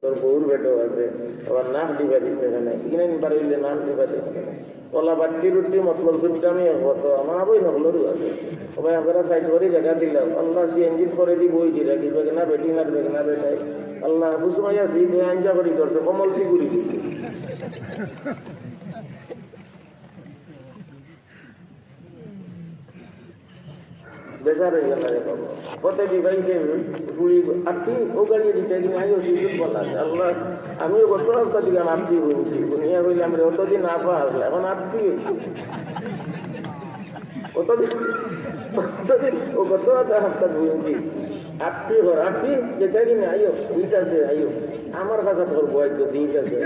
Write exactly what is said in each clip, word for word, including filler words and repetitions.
তোর বউর বেটাও আছে, আবার নাক দিবা দিতে কেনে, ইনাইন পারইলে নাক দিবা দিতে কেনে। কলা বাট্টি রুটি মতলব সুট্টামি এক কত, আমার বই নকলরও আছে। ও ভাই, আমরা সাইড করি জায়গা দিলাম, আল্লাহ সিএনজি করে দিব ওই জিরা, কি বেগনা বেটি না বেগনা বেটাই। আল্লাহ, বুঝমাইয়া সিট আঞ্জা করি করছে, কমল কি করি দিছে। বেজার অইগেলা রে বাবা। পথে দিবাইছে পুড়ি আটকি, ও গাড়ি দিতে দিন আইও সুযোগ বলা। আল্লাহ, আমিও গত হাপ্তা দিকে আটকি বলছি, শুনিয়া কইলাম রে, অতদিন না পাওয়া আসলে, এখন আটকি অইছি। অতদিন, অতদিন, ও গত হাপ্তা বলছি, আটকি ঘর, আটকি, যেটা দিন আইও, ঠিক আছে, আইও। আমার কাছে তোর বয়স তো ঠিক আছে।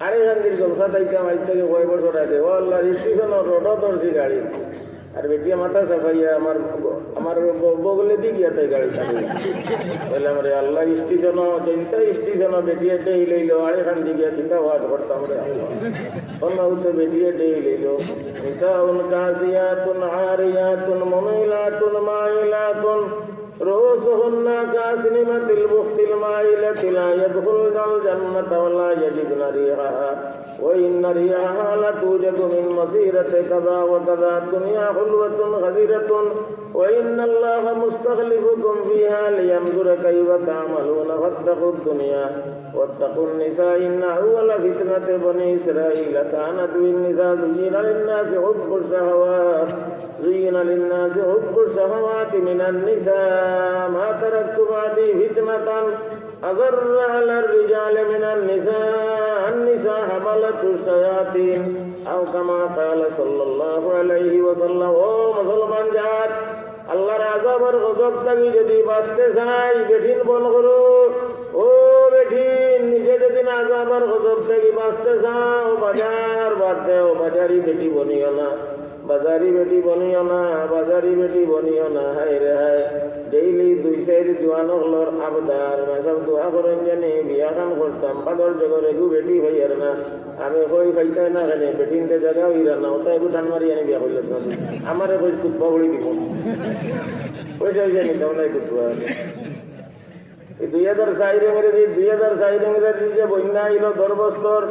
আরে গান্ধীর জলসা তাইতাম আজ থেকে কয় বছর আগে। ও আল্লাহ, স্টেশন রোডও ধরছি গাড়ি। আর বেটিয়ে মাথা চাপাইয়া আমার, আমার ব-, বগলে দি গিয়া তাই গাড়ি চাপে। বললাম, "রে আল্লাহ, স্টেশন, চিন্তা স্টেশন বেটিয়ে ডেই লইল, আরে খান দি গিয়া চিন্তা ভাত করতাম রে আল্লাহ।" আল্লাহ তো বেটিয়ে ডেই লইল। نساء كاسيات عاريات مميلات مائلات رؤوسهن كأسنمة البخت المائلة لا يدخلن الجنة ولا يجدن ريحها وإن ريحها لتوجد من مسيرة كذا وكذا الدنيا حلوة خضرة وإن الله مستخلفكم فيها لينظر كيف تعملون فاتقوا الدنيا واتقوا النساء إن أول فتنة بني إسرائيل كانت في النساء زين للناس حب الشهوات زين للناس حب الشهوات من النساء ما تركت بعدي فتنة أضر على الرجال من النساء النساء حملته الشياطين أو كما قال صلى الله عليه وسلم। ও মুসলমান জাত, আল্লাহর আযাব আর গজব থাকি যদি বাঁচতে চাই, বেটিন বন করো। ও বেটিন, নিজে যদি আযাব আর গজব থাকি বাঁচতে চাও, বাজার বাদ দেও, বাজারি বেটি বনিও না। বাজারি বেটি বনিও না, বাজারি বেটি বনিও না, হায় রে হায়। ডেইলি দুই চাইর জুয়ান অকলর আবদার, মেসাব দোয়া করইন জানি, বিয়া খান করতাম, পাগল জগরে গু বেটি পাইয়ার না। আমি কই পাইতায় না কেনে, বেটিন্তে জাগা অইরা না, ওটা একটু টান মারি আনি বিয়া করলে না। আমারে কই কুতবা উড়ি দিব। পয়সা অইয়া নিতাম না কুতবা। এই দুই হাজার চাইর ইংরেজি, দুই হাজার চাইর ইংরেজি যে বন্যা আইল দশ বছর,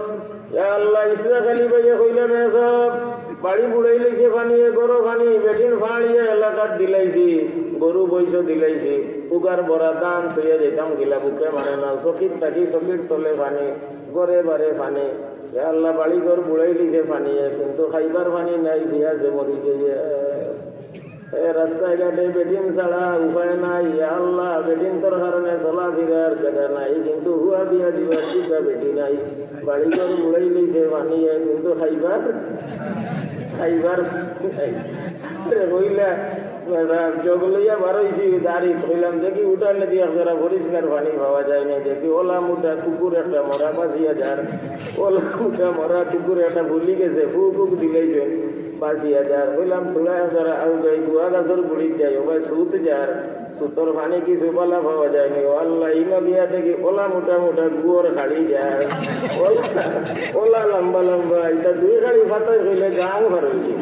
ইয়া আল্লাহ, ইসরাফ আলী ভাইয়ে কইলা মেসাব, বাড়ি বুড়াইলিছে পানিয়ে, ঘরো পানি, বেটিন ফাড়িয়া এলাকাত দিলাইছি, গরু বৈশ দিলাইছি, উগার ভরা ধান থইয়া যাইতাম গিলা বুকে মানে না, চকিত থাকি চকির তলে পানি, ঘরে বারে পানি। ইয়া আল্লাহ, বাড়ি ঘর বুড়াইলিছে পানিয়ে, কিন্তু খাইবার পানি নাই, পিয়াসে মরি যাইয়া। এ রাস্তাঘাটে বেটিন ছাড়া উপায় নাই। ইয়া আল্লাহ, বেটিন্তর কারণে চলাফিরার জাগা নাই, কিন্তু হুয়া বিয়া দিবার সুতা বেটি নাই। বাড়ি ঘর বুড়াইলিছে পানিয়ে, কিন্তু খাইবার, খাইবার নাই। রে কইলা, জগ লইয়া বারইছি দাড়ি, কইলাম, দেখি উঠানে দিয়া যারা পরিষ্কার পানি পাওয়া যায় না, দেখি ওলা মুটা কুকুর একটা মরা বাঁচিয়া যার, ওলা মুটা মরা কুকুর একটা ভুলি গেছে, ফু ফুক দিলেই বাঁচিয়া যার। কইলাম, থুড়া যারা আউ গাই গুয়া গাছর গুড়িত যাই, ও ভাই সুত যার, সুতর পানি কিছু বালা পাওয়া যায়নি। ও আল্লাহ, ইনো দিয়া দেখি ওলা মুটা মুটা গুয়র খাড়ি যার, ওলা, ওলা লম্বা লম্বা, ইটা দুই খাড়ি পাতায় কইলে গাং ফার অইছে।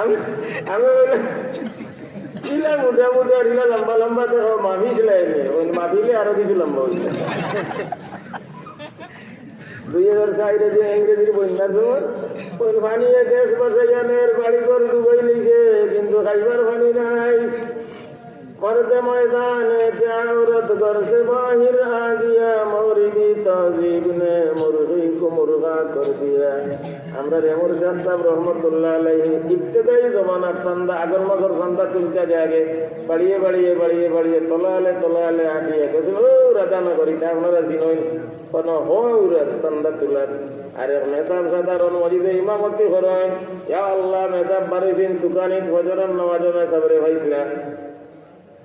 আমি, আমি বলে, ইলা মুটা মুটা আর ইলা লম্বা লম্বা দেখো, মাফি সিলাই নি। ওই মাফিলে আরো কিছু লম্বা অইছে। দুই হাজার চাইরে যে ইংরেজির বন্যার সময়, ওই পানিয়ে দেশ বাঁচাইয়া নের, বাড়ি ঘর ডুবাই নিছে, কিন্তু খাইবার পানি নাই। مرد میدان تے عورت گھر سے باہر آ گیا، مغربی تہذیب نے مرغی کو مرغا کر دیا۔ আমরা রেমুর শাহ সাহেব রহমতুল্লাহ আলাইহি ইবতেদায়ী জমানার চান্দা, আগর মগর চান্দা তুলতে আগে আগে বাড়িয়ে বাড়িয়ে বাড়িয়ে বাড়িয়ে তলালে তলালে আটিয়ে গেছে। ও রাধানগরীতে আপনারা চিনইন, কোন হৌরার চান্দা তুলার। আর এক মেসাব সাধারণ মসজিদে ইমামতি করেন। ইয়া আল্লাহ, মেসাব বারোই দিন তুকানিত ফজরর নামাজও মেসাবরে পাইছিলা।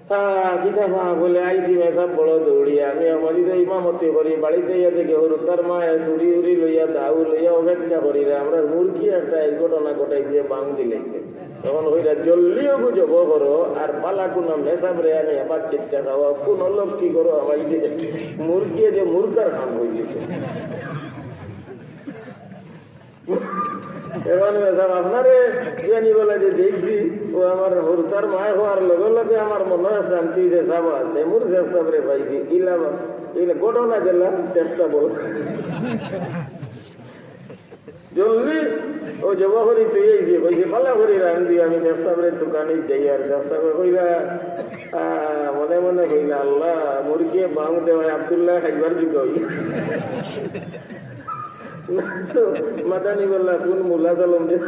হ্যাঁ, কিতা মা বলে আইছি মেসাব বড় দৌড়িয়া। আমি মসজিদে ইমামতি করি, বাড়িতে ইয়া দেখি হুরুতার মায়ে চুড়ি উড়ি লইয়া, দাউ লইয়া অপেক্ষা করিরা। আমরা মুরগি একটা এই ঘটনা ঘটাই দিয়ে বাং দিলাইছে। তখন কইরা, "জলদিও গু জব করো, আর পালা কুনো মেসাবরে আনি আবার চিৎকার খাওয়া, কুনো লক্ষ্মী করো, আমার যে মুরগি যে মুরগার খাম হয়ে গেছে।" এখন মেসাব আপনারে জানি বলে যে দেখছি, ও আমার হুরুতার মায় কওয়ার লগে লগে আমার মনো শান্তি যে সাবাস, এমুর শেখ সাবরে পাইছি। ইলা, ইলা ঘটনা গেলা শেখ সাব। জলদি ও জবা করি তুই আইছি, কইছে, "ভালা করি রান দিও, আমি শেখ সাবরে তুকানি যাই।" আর শেখ সাবে কইলা, আহ, মনে মনে কইলা, "আল্লাহ, মুরগিয়ে বাং দেওয়ায় আব্দুল্লাহ খাইবার যোগ্য হই।" মাদানি বললা, "কোন মুলা সালম যে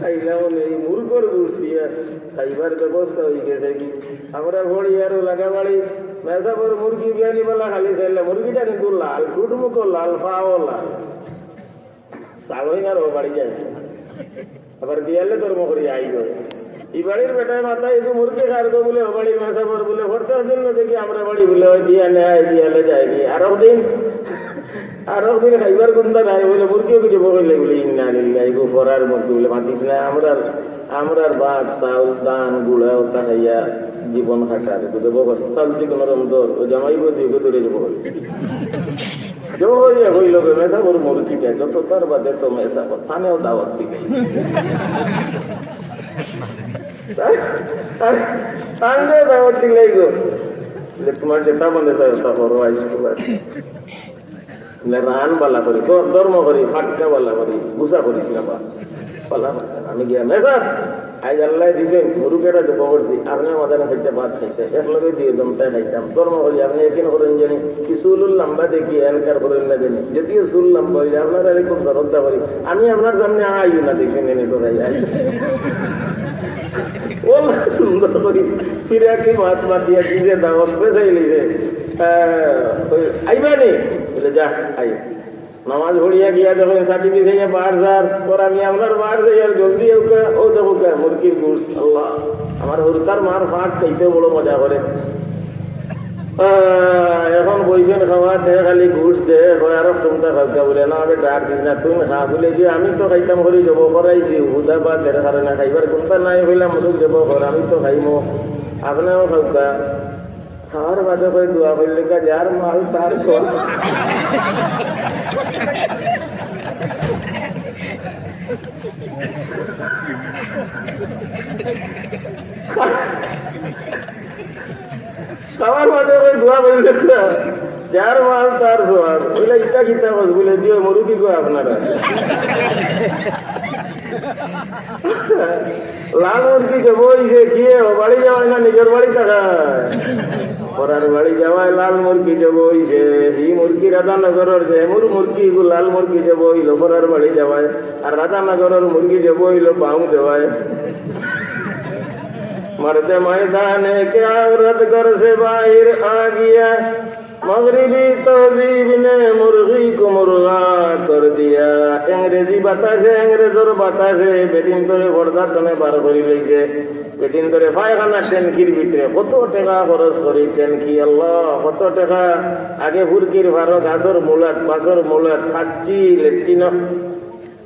খাইলা মনে, এই মুরগর গোস্ত দিয়া খাইবার ব্যবস্থা হই গেছে কি?" আমরা ঘড়ি আরো লাগা বাড়ি, মেসাবর মুরগি বিয়ানি বলা খালি চাইলে, মুরগিটা কিন্তু লাল, ঠুটমুখো লাল, পাও লাল। চালই আর ও বাড়ি যায়। আবার বিয়ালে ধর্ম করি আইব। ই বাড়ির বেটায় মাথা একটু মুরগি খার গো বুলে, ও বাড়ির মেসাবর বুলে, প্রত্যেক দিন না দেখি আমরা বাড়ি বুলে, ওই বিয়ালে আয়, বিয়ালে যায়নি। আর একদিন, আর একদিন খাইবার কুন্তা নাই বুলে, মুরগিও কিছু বকইলে বুলে, "ইন্না লিল্লাহি", গো ফরার মুরগি বুলে, "মাতিস না, আমরার, আমরার ভাত, চাউল, ধান, গুড়া, ওটা খাইয়া জীবন কাটার, বুঝে বকর, চাউল চিকন নরম দর, ও জামাই বউ দিয়ে দৌড়ে যাবো।" জবাই হইল গো, মেসাবর মুরগিটা, যত তার বাদে তো মেসাবর, থানেও দাওয়াত দিলে। তার, তার, তানরে দাওয়াত দিলে গো। যে তোমার যেটা মনে চায়, তা করো, আইস তোমার। বলে, "রান বালা করি, ধ-, ধর্ম করি, ফাটকা বালা করি, গুছা করিস না বা।" বালা, বালা। আমি গিয়া, "মেসাব, আজ আল্লাহ দিছে, গরু কেটা জব করছি, আপনি আমাদের খাইতে ভাত খাইতে, এক লগে দিয়ে দমটায় খাইতাম। ধর্ম করি, আপনি একদিন করেন জানি, কি চুলুর লম্বা দেখি, এনকার করেন না জানি। যদিও চুল লম্বা হইলে আপনারা এরকম শ্রদ্ধা করি, আমি আপনার সামনে আইও না দেখবেন, এনে তো খাই আই।" ও সুন্দর করি ফিরে কি মাছ মাতিয়া কি যে দাওয়াত পেছাই লিছে। আহ, ওই, "আইবানি?" বলে, "যা, আই।" নামাজ পড়িয়া গিয়া যখন সার্টিফিকেট বার যার, "তোর আমি আপনার বার যাই আর জলদি উঠা, ও দেখো কা, মুরগির গোস্ত, আল্লাহ।" আমার হুরুতার মার ফাঁক খাইতে বড় মজা করে। আহ, এখন বইছেন খাওয়া, তে খালি গোস্ত দে, কয়, "আরো কোনটা খাওয়া?" বলে, "না, আমি ডাক দিস না, তুই খা।" বলে, "যে আমি তো খাইতাম করি জব করাইছি, হুদা বা তের কারণে খাইবার কোনটা নাই, কইলাম, মুরগ জব কর, আমি তো খাইমো, আপনিও খাওয়া।" খাওয়ার বাদে কই দোয়া করলে কা, "যার মাল তার সওয়াব।" খাওয়ার বাদে কই দোয়া করলে কা, "যার মাল তার সওয়াব।" বলে, "ইটা কিতা কস?" বলে, "দিও মুরুবি গো আপনারা।" লাল মুরগি জব অইছে, কিয়ে ও বাড়ি যাওয়ায় না নিজর বাড়ি থাকায়? পরার বাড়ি যাওয়ায় লাল মুরগি জব অইছে। হি মুরগি রাধানগরর যে মুর মুরগি ইগু লাল মুরগি জব অইল পরার বাড়ি যাওয়ায়, আর রাধানগরর মুরগি জব অইল বাউ দেওয়ায়। মর্দে ময়দানে কে আওরত ঘর সে বাহির আ গিয়া, مغربی تہذیب نے مرغی کو مرغا کر دیا। ইংরেজি বাতাসে, ইংরেজর বাতাসে বেটিন্তরে পর্দা তনে বার করি লইছে। বেটিন্তরে পায়খানা ট্যাঙ্কির ভিতরে কত টেকা খরচ করি ট্যাঙ্কি, আল্লাহ, কত টেকা। আগে ফুরকির ফারো গাছর মুলাত, গাছর মুলাত, খাচ্ছি লেট্রিন।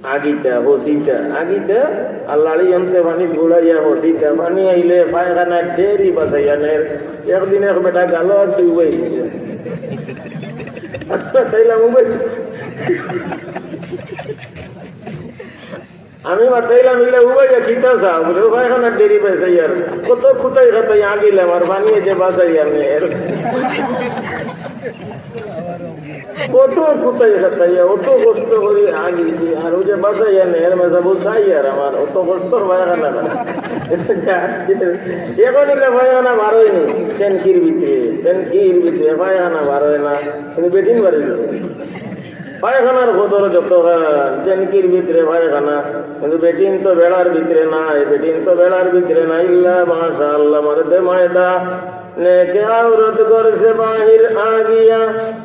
আগিটা, হসিটা, আগিটা, আর লাড়ি আনতে পানি ঘুরাইয়া হসিটা, পানি আইলে পায়খানার ডেরি বাজাইয়া নের। একদিন এক বেটা গালো আর তুই উবাই দিছে। আচ্ছা, তাইলে উবাই। আমি মাতাইলাম, ইলে উবাইয়া কিতা চা? বলে, "ও পায়খানার ডেরি বাজাইয়ার। কত কুতাই খাতাই আগিলে আমার পানি এসে বাজাইয়া নের।" কত কুতাই খাতাইয়া, অত কষ্ট করি আনিছি, আর ওই যে বাসাইয়া নে, এর মাঝে বউ চাই আর আমার, অত কষ্ট হয় না, না। এখন ইলা পায়খানা বার হয় নি, ট্যাঙ্কির ভিতরে, ট্যাঙ্কির ভিতরে পায়খানা বার হয় না, কিন্তু বেটিন বাড়ি যাবে। পায়খানার কদর যত হয়, ট্যাঙ্কির ভিতরে পায়খানা, কিন্তু বেটিন তো বেড়ার ভিতরে নাই, বেটিন তো বেড়ার ভিতরে নাই, ইল্লা মাশাআল্লাহ, মর্দে ময়দা। نیک عورت گھر سے باہر آ گیا،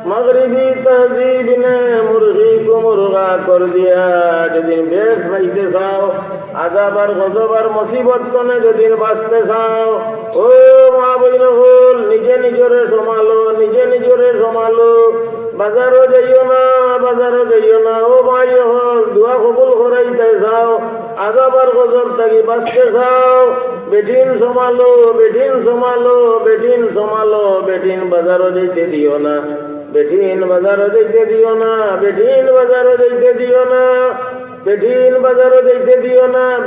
مغربی تہذیب نے مرغی کو مرغا کر دیا۔ যেদিন বেহেশত পাইতে চাও, আযাব আর গজব আর মুসিবত তনে যেদিন বাঁচতে চাও, ও মা বইন অকল, নিজে নিজরে সামালো, নিজে নিজরে সামালো। বাজারো যাইও না, বাজারো যাইও না। ও ভাই অকল, দোয়া কবুল করাইতে চাও, আযাব আর গজব থাকি বাঁচতে চাও, বেটিন সামালো, বেটিন সামালো, বেটিন সামালো, বেটিন বাজারো যাইতে দিও না, বেটিন বাজারো যাইতে দিও না, বেটিন বাজারো যাইতে দিও না, বেটিন বাজারো যাইতে দিও না।